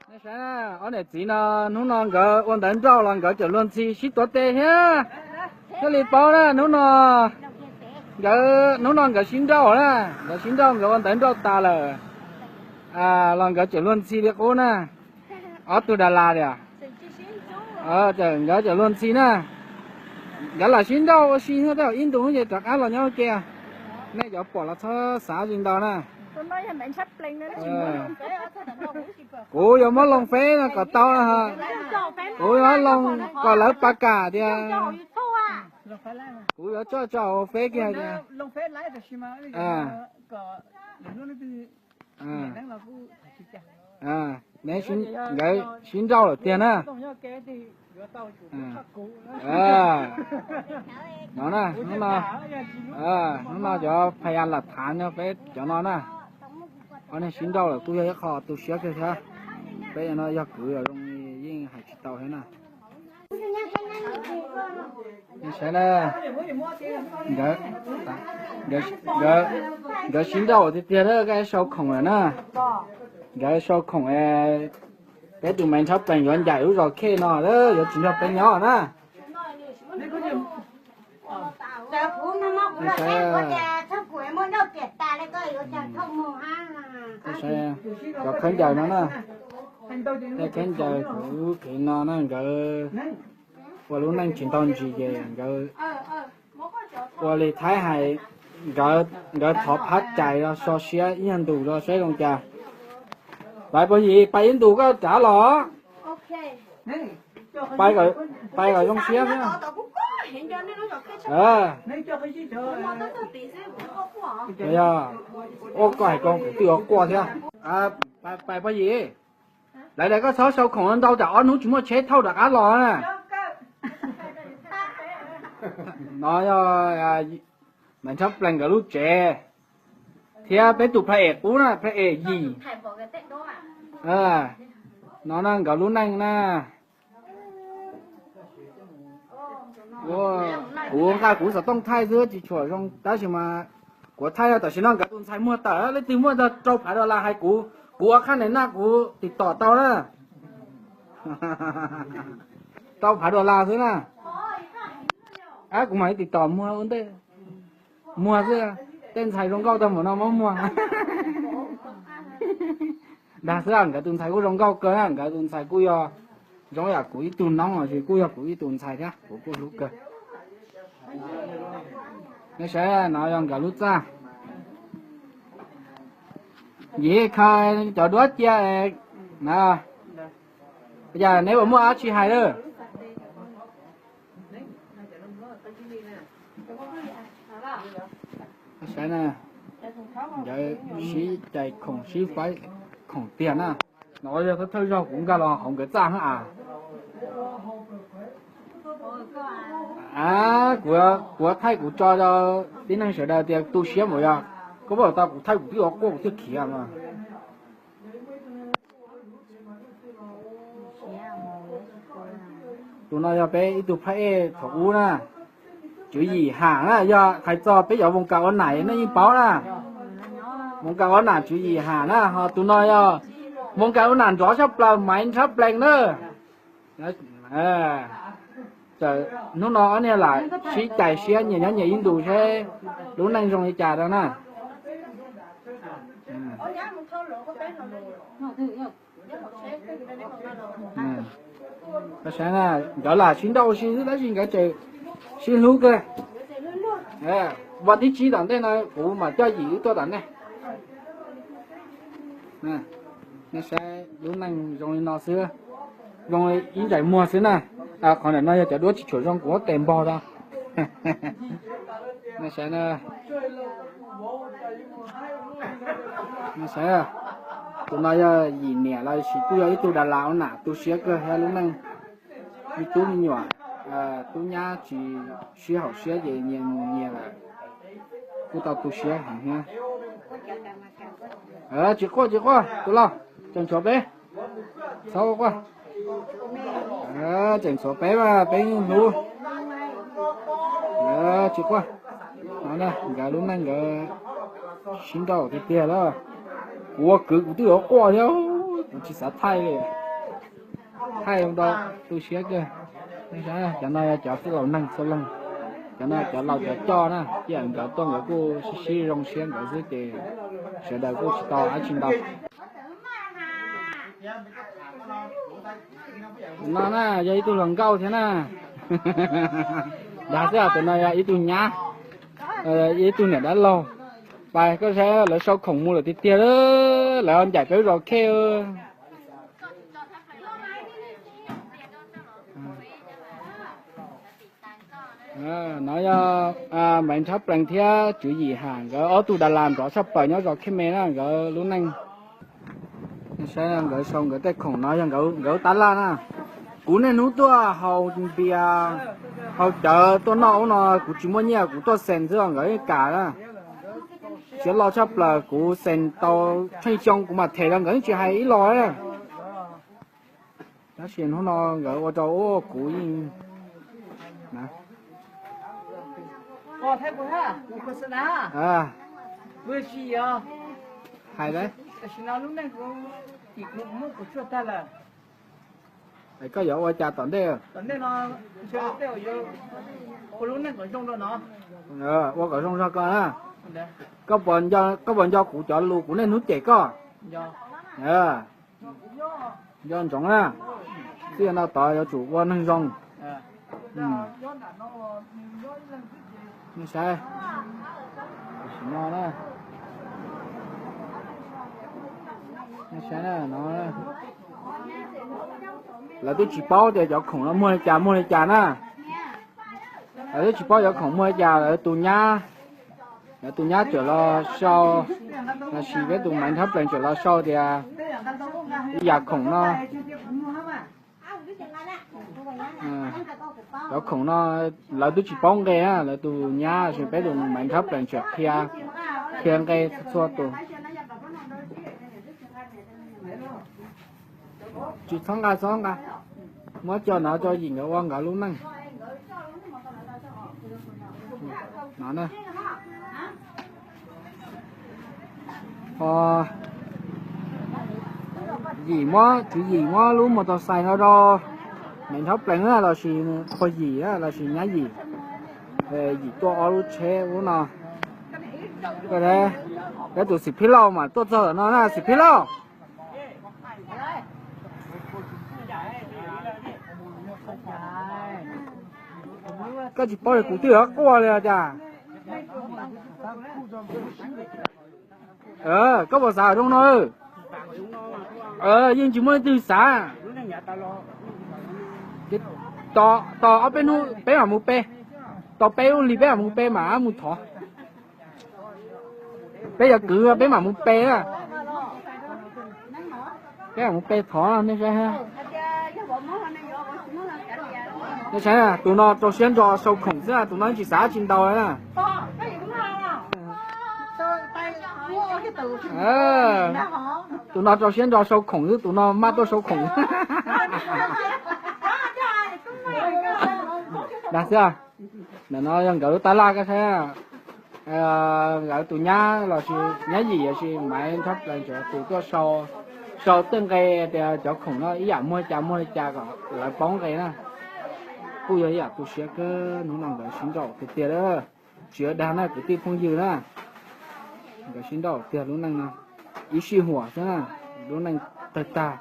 Nej saib na, ob niam txiv no hnub no nkawd ua ntawv nrauj los nkawd tseem luag ntxhi sib tuav tes thiab. Thiaj li paub na, hnub no nkawd, hnub no nkawd sib nrauj na, nkawd sib nrauj, nkawd ua ntawv nrauj tas lawm los nkawd tseem luag ntxhi li qub na. Ob tug das las tias nkawd tseem luag ntxhi na. Nkawd lam sib nrauj ua si thiab, ib ntus ces rov qab los nyob ua ke. Nej cov pom los txhob xav li ntau na. Kuv yuav muab loo feb no kom tau na. Kuv yuav loo kom lawv pab kam tias kuv yuav tso tso hauv feb kiag tias nkawd sib nrauj lawm tiag na. No na, hnub no, hnub no cov phaj yas lam thav no peb cov no na, ob niag sib nrauj lawm kuj yog ib qho tu siab kawg thiab. Peb no yog kwv zoo li yeej hais tsis tau thiab na. Saib na, nkawd sib nrauj tiag tiag, sau khoom lawm na. Nkawd sau khoom, peb tus Maiv Ntshav Plees yuav ncaim lub zos Khej no, yuav tsis nrog peb nyob na. Cov khaub ncaws no na, tej khaub ncaws kuv khev no na, nkawd ua lub neej tsis ntau ntsis ces nkawd ua li Thaib hais, nkawd thov phab cais los so siab ib nyuag ntus los saib zoo cas. Pais pog Yim, pais ib ntus koj rov los. Pais kom zoo siab thiab. Yog ua koj hais ko kuv twb yuav quaj thiab. Pais pog Yim, lawv tias koj txhob sau khoom ntau tsam ob hnub tsis muaj tsheb thauj rov qab los na. No yog Maiv Ntshav Plees nkawd lub tsev thiab peb tus phaj em qub na, phaj em Yim. No na nkawd lub neej na. Kuv nqa kuv xov tooj thaij xwb tsis tshua zoo tab sis mas kuv thaij tam sim no nkawd tus ntxhais muag tawm, leej twg muaj tau rau phav dollar hais kuv, kuv ua qhab ntawm no kuv tiv tom tau na. Rau phav dollar xwb na. Kuv mam li tiv tom muag ua ntej. Muag xwb, tej ntxhais zoo nkauj tag npaum no muab muag. Dag xwb, nkawd tus ntxhais kuj zoo nkauj kawg na, nkawd tus ntxhais kuj yog zoo yam kuv ib tug noob los sis kuj yog kuv ib tug ntxhais thiab kuv kuj hlub kawg. Nej saib no yog nkawd lub txaj. Yim khaws cov duab cia na. Yog neb puas muaj dab tsi hais lawm? Saib na, nkawd sib cais khoom sib faib khoom tiag na. No yog thawj thawj zaug kuv nkag los hauv nkawd txaj na. Kuv, kuv thaij kuv tso rau tib neeg sawv daws tias tu siab npaum yog koj pom tau kuv thaij kuv twb ua quaj kuv thiaj khiav mas. Tus no yog peb ib tug phab ej thaum ub na, Tswv Yim Ham na, yog hais txog peb cov voos kas ua nam nej yeej paub na. Voos kas ua nam Tswv Yim Ham na, ho tus no yog voos kas ua nam nrov tshaj plaws Maiv Ntshav Plees na. Hnub no ob niag lam sib cais siab nyias nyob nyias ib ntus seb lub neej zoo li cas rau na. Saib na, nkawd lam sib nrauj ua si xwb tab sis nkawd tseem sib hlub kawg. Vas thib tsib tom ntej no kuv mam coj Yim wb tuaj tom ntej. Nej saib lub neej zoo li no xwb, zoo li ib ntsais muag xwb na. Qhov ntawm no yog cov duab tsis tshua zoo kuv muab tes npog rau. Nej saib, tus no yog Yim niam los sis kuj yog ib tug das las ua nam tu siab kawg thiab lub neej. Me tub me nyuam, tub nyab tsis sib haum siab ces nyias mus nyias lawm, kuj tau tu siab heev thiab. Tsis quaj tsis quaj tus laus, tseem tshuav peb, txhob quaj. Tseem tshuav peb mas peb yeej hlub. Tsis quaj. No nkawd lub neej nkawd sib nrauj tiag tiag lawm. Kuv ua kwv kuv twb yuav quaj thiab, kuv tsis xav thaij li. Thaij zoo rau tu siab kawg. Cov no yog cov txwj laus neeg txhua leej, cov no cov laus cov coj na, cia nkawd tuaj nkawd kuj sib sib zoo siab nkawd xwb ces sawv daws kuj tsis tau dab tsi ntau. Tus no na yog ib tug hluas nkauj thiab na. Dag xwb, tus no yog ib tug nyab, ib tug niam dab laug. Pais koj saib lawv sau khoom mus lawm tiag tiag, lawv ncaim peb lub zos khej. No yog Maiv Nrhab Plees thiab Tswv Yim Ham nkawd ob tug das las nrov tshaj plaws nyob zos Khej Me na, nkawd lub neej. Saib nkawd sau nkawd tej khoom no yog nkawd tab laj na. Kuv niaj hnub tuaj haus npias, haus cawv tuaj noj ub no kuv tsis muaj nyiaj kuv tuaj xees xwb os, nkawd yeej kam na. Siab loj tshaj plaws, kuv xees tau tsheej xyoo kuv mam them los nkawd yeej tsis hais ib los. Tab sis hnub no nkawd ua rau ub kuv yeej hais, koj yuav ua cas tom ntej? Ua kom zoo zog koj na. Koj puas nco kuv cov lus kuv niaj hnub cem koj? Nco ntsoov na, txij no tod yuav tsum ua neeg zoo. Saib, saib no, lawv twb tsis paub tias cov khoom no muag li cas muag li cas na. Lawv twb tsis paub cov khoom muag li cas, lawv tus nyab, lawv tus nyab tseem los sau, los sis peb tus Maiv Nrhab Plees tseem los sau tias ib yam khoom no. Cov khoom no lawv twb tsis paub nqe na, lawv tus nyab los sis peb tus Maiv Nrhab Plees tseem qhia, qhia nqe txhua tus. Tsis txhob nqa, txhob nqa, muab coj no rau Yim nkawd ua nkawd lub neej. Ho Yim muab, Tswv Yim muab lub mos tos xais no rau Maiv Nrhab Plees los sis pog Yim los sis nyab Yim. Yim tuaj ob lub tsheb ub no. Peb tus Xim Phij Lauj mas tuaj txog no na, Xim Phij Lauj. Koj tsis paub li kuv twb yuav quaj li cas. Koj puas xav zoo no? Yeej tsis muaj leej twg xav. Tos ob peb hnub peb mam mus pe, tos peb lub hlis peb mam mus pe mam mus thov. Peb yuav kwv peb mam mus pe na. Peb mam mus pe thov nej saib. Nej saib, tus no rau siab ntso sau khoom xwb, tus no tsis xav tsi ntau na. Tus no rau siab ntso sau khoom xwb, tus no maj tuaj sau khoom. Dag xwb. Ntawm no yog nkawd lub tab laj koj saib. Nkawd tus nyab los sis nyab Yim los sis Maiv Nrhab Plees tus tuaj sau, sau tej nqe tias cov khoom no ib yam muag li cas muag li cas kom lawv paub nqe na. Kuj yog ib yam tu siab kawg, hnub no nkawd sib nrauj tiag tiag lawm. Tsis yog dag na kwv tij phooj ywg na, nkawd sib nrauj tiag lub neej no, ib sij huam xwb na, lub neej tawg tag.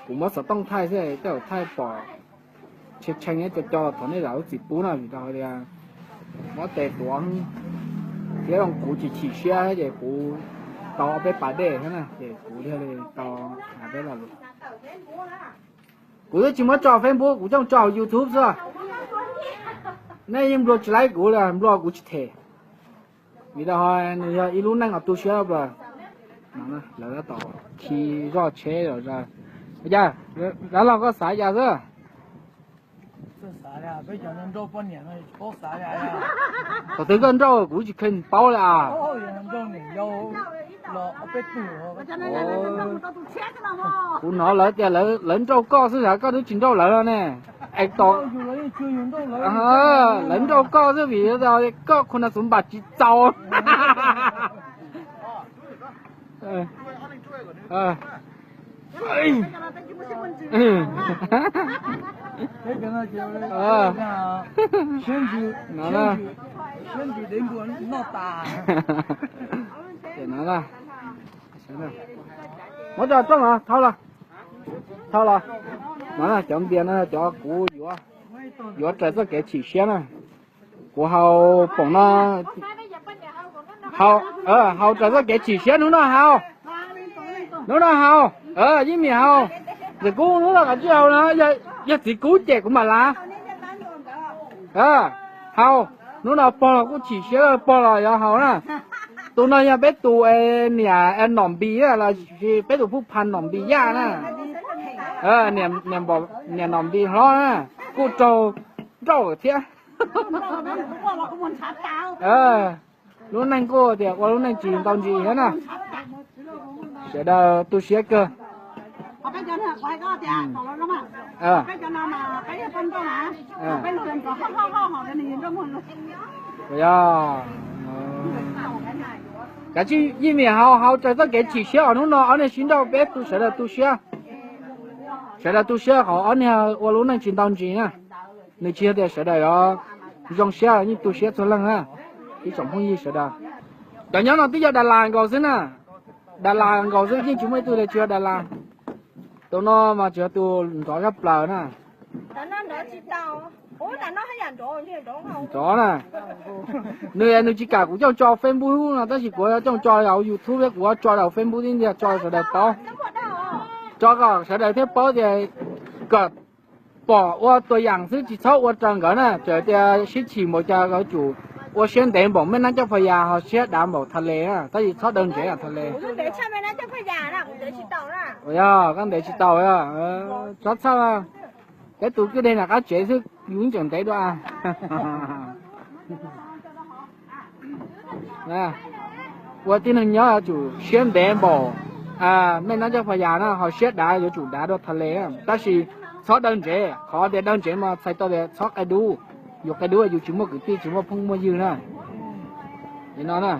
Kuv muab xov tooj thaij xwb, tej zaum thaij pom tshee tshee co co, thov nej zam lub txim pub na, vim rau hais tias muab tes tuav thiab zoo kuv chim chim siab ces kuv tau ob peb pas dej thiab na, ces kuv thiaj li tau hais peb lo lus. Kuv twb tsis muab tso Facebook, kuv coj tso hauv YouTube xwb. Nej yeej nplua tsis laib kuv li, nplua kuv tsis them. Vim rau nws yog ib lub neej uas tu siab plaws. Lawv tab tom khi zoj tsheb los. Dab laug koj xav cas xwb? Thaum twg koj nrauj kuv tsis kheev paub li as. Kuv hnov lawv tias lawv nrauj koj xwb, koj twb tsis nrauj lawv no ne. Es lawv nrauj koj xwb vim koj khu na xuv npam tsis txaus. Muab rau rooj los thau los, thau los. No cov npias no cov kuv yuav, yuav raws txoj kev chim siab na. Kuv haus poom no, haus raws txoj kev chim siab hnub no haus. Hnub no haus, yeej meem haus. Ntxawm Kub hnub no kav tsij haus no, yog txiv Kub cem kuv mam lav. Haus, hnub no pog los kuj chim siab, pog los yuav haus na. Tus no yog peb tus niam Nom Npis los sis peb tus phuj pha Nom Npis Yaj na. Niam Nom Npis hlob na, kuj raug nrauj thiab. Lub neej kuj tias ua lub neej tsis ntau ntsis thiab na. Sawv daws tu siab kawg. Kav tsij yeej meem haus, haus raws txoj kev chim siab os. Hnub no ob niag sib nrauj peb tu, sawv daws tu siab. Sawv daws tu siab qhov ob niag ua lub neej tsis ntau ntsis na. Nws tsis yog tias sawv daws yuav zoo siab, yeej tu siab txhua leej na. Ib tsoom phooj ywg sawv daws, cov nyob no twb yog Das Las nkaus xwb na. Das Las nkaus xwb, yeej tsis muaj ib tug tias tsis yog Das Las. Tus no mas tsis yog tus nrov zaj plaws na. Nrov na. Nws, nws tsis kam kuv coj tso Facebook no, tab sis kuv coj tso hauv YouTube thiab kuv tso rau Facebook tib ntiag tso sawv daws paub. Tso kom sawv daws thiaj paub tias kom pom ua tua yam xwb tsis txhob ua raws nkawd na. Txawm tias sib chim npaum cas los tsum ua siab ntev npaum mej nab coj pha yas ho siab dav npaum tha les na, tab sis txhob daws ntsev tha les. Yog koj ntev tsis tau, txhob txhawj. Peb tus kwj deg nram qab tsev xwb yus tseem ntev dua. Ua tib neeg nyob yuav tsum siab ntev npaum mej nab coj pha yas na, ho siab dav yuav tsum dav dua tha les na, tab sis txhob daws ntsev. Qhov tias daws ntsev mas txhais tau tias txhob qia dub. Yus qia dub yus tsis muaj kwv tij tsis muaj phooj muaj ywg na. Li no na,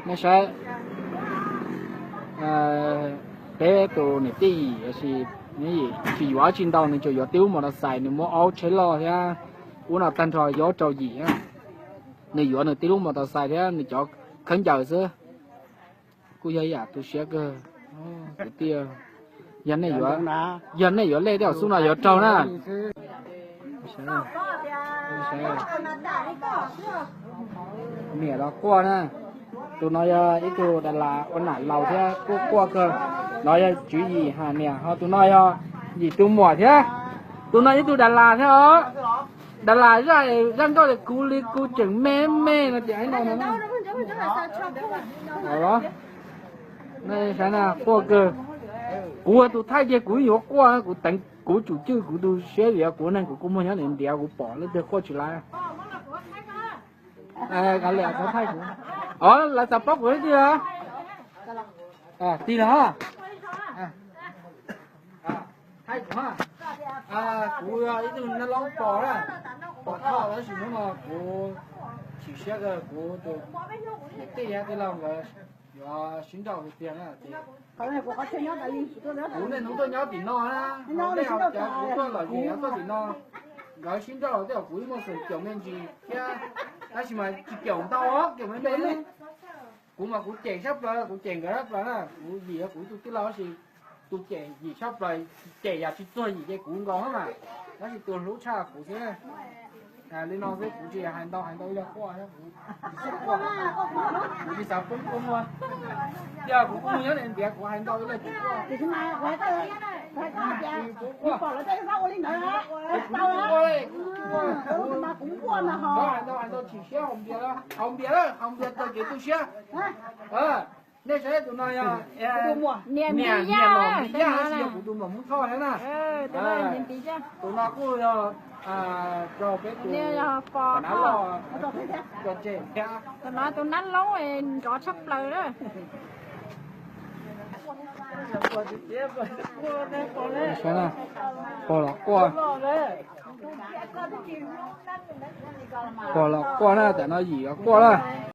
nej saib, peb tus niam tij Yim, tsis yuav dab tsi ntau, nws tsuas yuav tib lub mos tau xais, nws muab ob tsheb loj thiab ub no tag nrho yog rau yim. Nws yuav nws tib lub mos tau xais thiab nws cov khaub ncaws xwb. Kuj yog ib yam tu siab kawg kwv tij. Yog nej yuav, yog nej yuav lej tej zaum xub no yuav raug na. Niam los quaj na. Tus no yog ib tug Das Las ua nam laus thiab kuj quaj kawg. No yog tswv yim Ham Niam, ho tus no yog Yim tus muam thiab. Tus no ib tug Das Las thiab os. Das Las zaj, zaj nkauj tias kuv li kuv tseem me me no ces no. Saib na, quaj kawg. Kuv tus thaij ces kuv yuav quaj, kuv teev kuv tsum cwj kuv tus siab vim kuv neeg kuv kuj muaj nyob ntiav ntiav kuv pom leej twg quaj tsis laib. Lawv xav paub kuv leej twg? Tig los. Thaij kuv, kuv yog ib tug nab loob pos na, pos thoj tab sis hnub no kuv chim siab kawg kuv tus niam tij thiab tij laug nkawd yuav sib nrauj tiag tiag na. Kuv niaj hnub tuaj nyob tim no na, kuv tuaj lom zem tuaj tim no, nkawd sib nrauj tej zaum kuv ib muaj xeem caum me ntsis thiab, tab sis mas tsis caum ntau, caum me me. Kuv mas kuv cem sab plaws, kuv cem nkawd sab plaws na, kuv vim yog kuv ib tug tij laug tab sis tus cem yim sab plaws, cem yam tsis txuag yim ces kuv nkaus mas, tab sis tus hlub tshaj kuv xwb. Li no xwb kuv tsis hais ntau, hais ntau yog quaj, kuv tsis xav quaj, kuv tsis xav poob kua muag. Yog kuv kuj nyob ntiav kuv hais ntau ib leeg tsis quaj. Kuv quaj, kuv quaj, kuv hais ntau hais ntau chim siab haus npias, haus npias, haus npias taug kev tu siab. Nej saib tus no yog niam, niam Npis Yaj tab sis yog kuv tus muam Hmoob Thoj thiab na. Tus no kuj yog raug peb tus pos nab loj tso tseg thiab. Tus no tus nab loob nrov tshaj plaws na. Pog los quaj, pog los quaj na, tam no yim los quaj na.